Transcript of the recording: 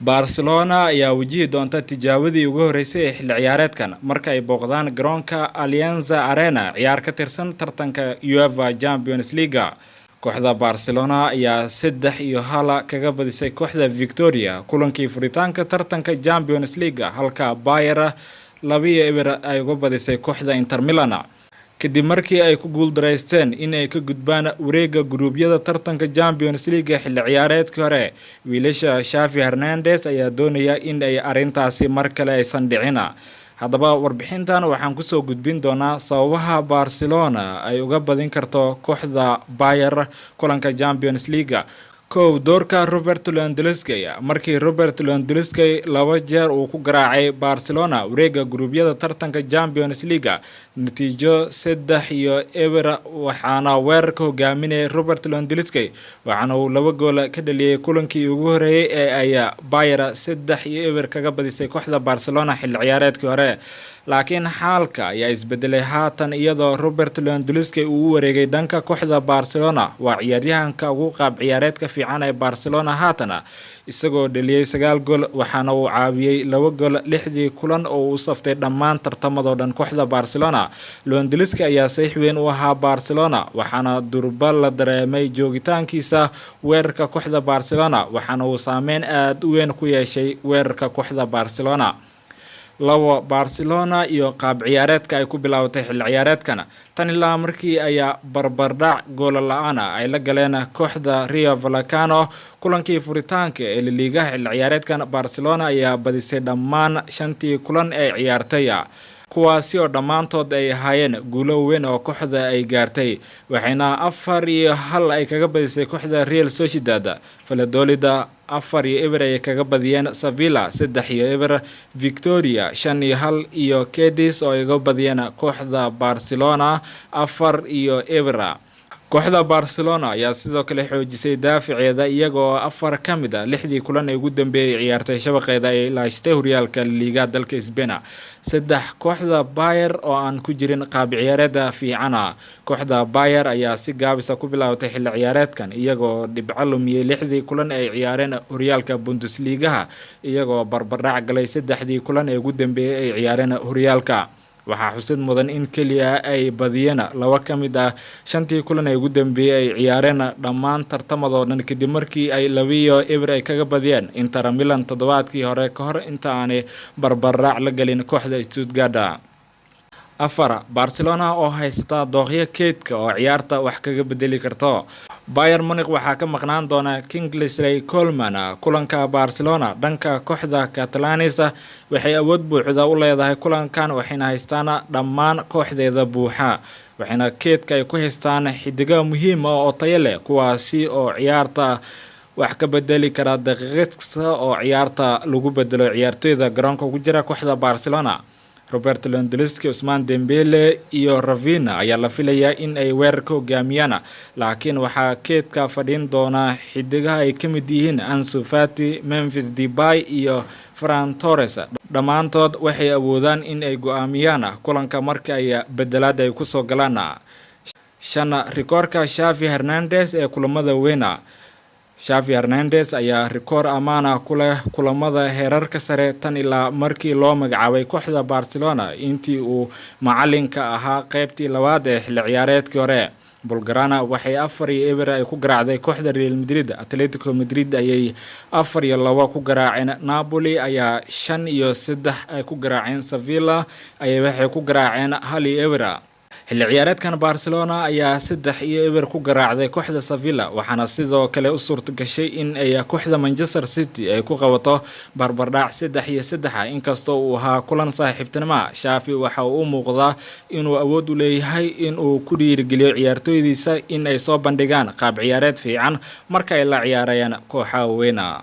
Barcelona ayaa wajihi doonta tijaabadii ugu horeysay ee xilli ciyaareedkan marka ay booqdaan garoonka Allianz Arena, ciyaar ka tirsan tartanka UEFA Champions League. Kooxda Barcelona ayaa 3-1 kaga badisay kooxda Victoria kulankii furitaanka tartanka Champions League, halka Bayer 2-0 ay uga badisay kooxda Inter Milan, kadib markii ay ku guuldaraysteen in ay ka gudbaan wareega guruubyada tartanka Champions League xilli ciyaareedkii hore. Wiilasha Xavi Hernandez ayaa doonaya in ay arrintaasi mar kale aysan dhicin. Haddaba, warbixintan waxaan kusoo gudbin doonaa sababaha Barcelona ay uga badin karto kooxda Bayer kulanka Champions League. Kow, doorka Robert Lewandowski. Markii Robert Lewandowski laba jeer uu ku garaacay Barcelona wareega guruubyada tartanka Champions League natiijo 3-0, waxaana weerarka hogaaminayay Robert Lewandowski, waxaana uu laba gool ka dhaliyay kulankii ugu horeeyay ee ay Bayer 3-0 kaga badisay kooxda Barcelona xilli ciyaareedkii hore. Laakiin xaalka ayaa isbedelay haatan, iyadoo Robert Lewandowski uu u wareegay dhanka kooxda Barcelona. Waa ciyaaryahanka ugu qaab ciyaareedka fiican ee Barcelona haatan, isagoo dhaliyay sagaal gool, waxaana uu caawiyey laba gool lixdii kulan oo uu saftay dhammaan tartamadoo dhan kooxda Barcelona. Lewandowski ayaa saxiix weyn u ahaa Barcelona, waxaana durba la dareemay joogitaankiisa weerarka kooxda Barcelona, waxaana uu saameyn aada u weyn ku yeeshay weerarka kooxda Barcelona. Labo, Barcelona iyo qaab ciyaareedka ay ku bilaabatay xilli ciyaareedkan. Tan ilaa markii ayaa barbardhac goola la-aan ay la galeen kooxda Rayo Vallecano kulankii furitaanka ee laliigaha xilli ciyaareedkan, Barcelona ayaa badisay dhammaan shantii kulan ee ciyaartay, kuwaasi oo dhammaantood ay ahaayeen guulo weyn oo kooxda ay gaartay, waxayna 4-1 ay kaga badisay kooxda Real Sociedad. Valladolid 4-0 ay kaga badiyeen, Sevilla 3-0, Victoria 5-1 iyo Cadiz oo ay ga badiyeen kooxda Barcelona 4-0. Kooxda Barcelona ayaa sidoo kale xoojisay daafaceeda, iyagoo afar ka mid a lixdii kulan ee ugu dambeeyay ciyaartay shabaqeeda ay ilaashtay horyaalka liiga dalka Spain. Saddex, kooxda Bayer oo aan ku jirin qaab ciyaareeda fiicana. Kooxda Bayer ayaa si gaabisa ku bilaabatay xilli ciyaareedkan, iyagoo dhibco lumiyey lixdii kulan ay ciyaareen horyaalka Bundesligaha, iyagoo barbardhac galay saddexdii kulan ee ugu dambeeyay ay ciyaareen horyaalka. Waxaa xusid mudan in keliya ay badiyeen laba ka mid ah shantii kulan ee ugu dambeeyey ay ciyaareen dhammaan tartamadoo dhan, kadib markii ay 2-0 ay kaga badiyeen Inter Milan toddobaadkii hore, ka hor inta aanay barbardhac la gelin kooxda Stuttgart. Afar, Barcelona oo haysata dooqyo keydka oo ciyaarta wax kaga bedeli karto. Bayer Munich waxaa ka maqnaan doona Kingsley Coman kulanka Barcelona. Dhanka kooxda Catalanis waxay awood buuxda u leedahay kulankan, waxayna haystaan dhammaan kooxdeeda buuxa, waxayna keedka ay ku haystaan xidigo muhiim ah oo tayo leh, kuwaasi oo ciyaarta wax ka bedeli kara daqiiqad kasta oo ciyaarta lagu bedelo ciyaartoyda garoonka ugu jira kooxda Barcelona. Robert Lewandowski, Ousmane Dembele iyo Raphinha ayaa la filayaa in ay weerarka hogaamiyaan, laakiin waxaa keedka fadhin doona xidigaha ay ka mid yihiin Ansu Fati, Memphis Depay iyo Ferran Torres. Dhammaantood waxay awoodaan in ay go-aamiyaan kulanka marka ay bedelaad ay kusoo galaan. Shan, rikoorka Xavi Hernandez ee kulamada weyna. Xavi Hernandez ayaa rikoor amaana ku leh kulamada heerarka sare tan ilaa markii loo magacaabay kooxda Barcelona intii uu macalinka ahaa qeybtii labaad ee xilli ciyaareedkii hore. Blaugrana waxay 4-0 ay ku garaacday kooxda Real Madrid. Atletico Madrid ayay 4-2 ku garaaceen. Napoli ayaa 5-3 ay ku garaaceen. Sevilla ayay waxay ku garaaceen 1-0. Xilli ciyaareedkan Barcelona ayaa 3-0 ku garaacday kooxda Sevilla, waxaana sidoo kale u suurta gashay in ay kooxda Manchester City ay ku qabato barbardhac 3-3, inkastoo uu ahaa kulan saaxiibtinimoa. Xavi waxa uu u muuqdaa inuu awood u leeyahay in uu ku dhiirigeliyo ciyaartooydiisa in ay soo bandhigaan qaab ciyaareed fiican marka ay la ciyaarayaan kooxaha weyna.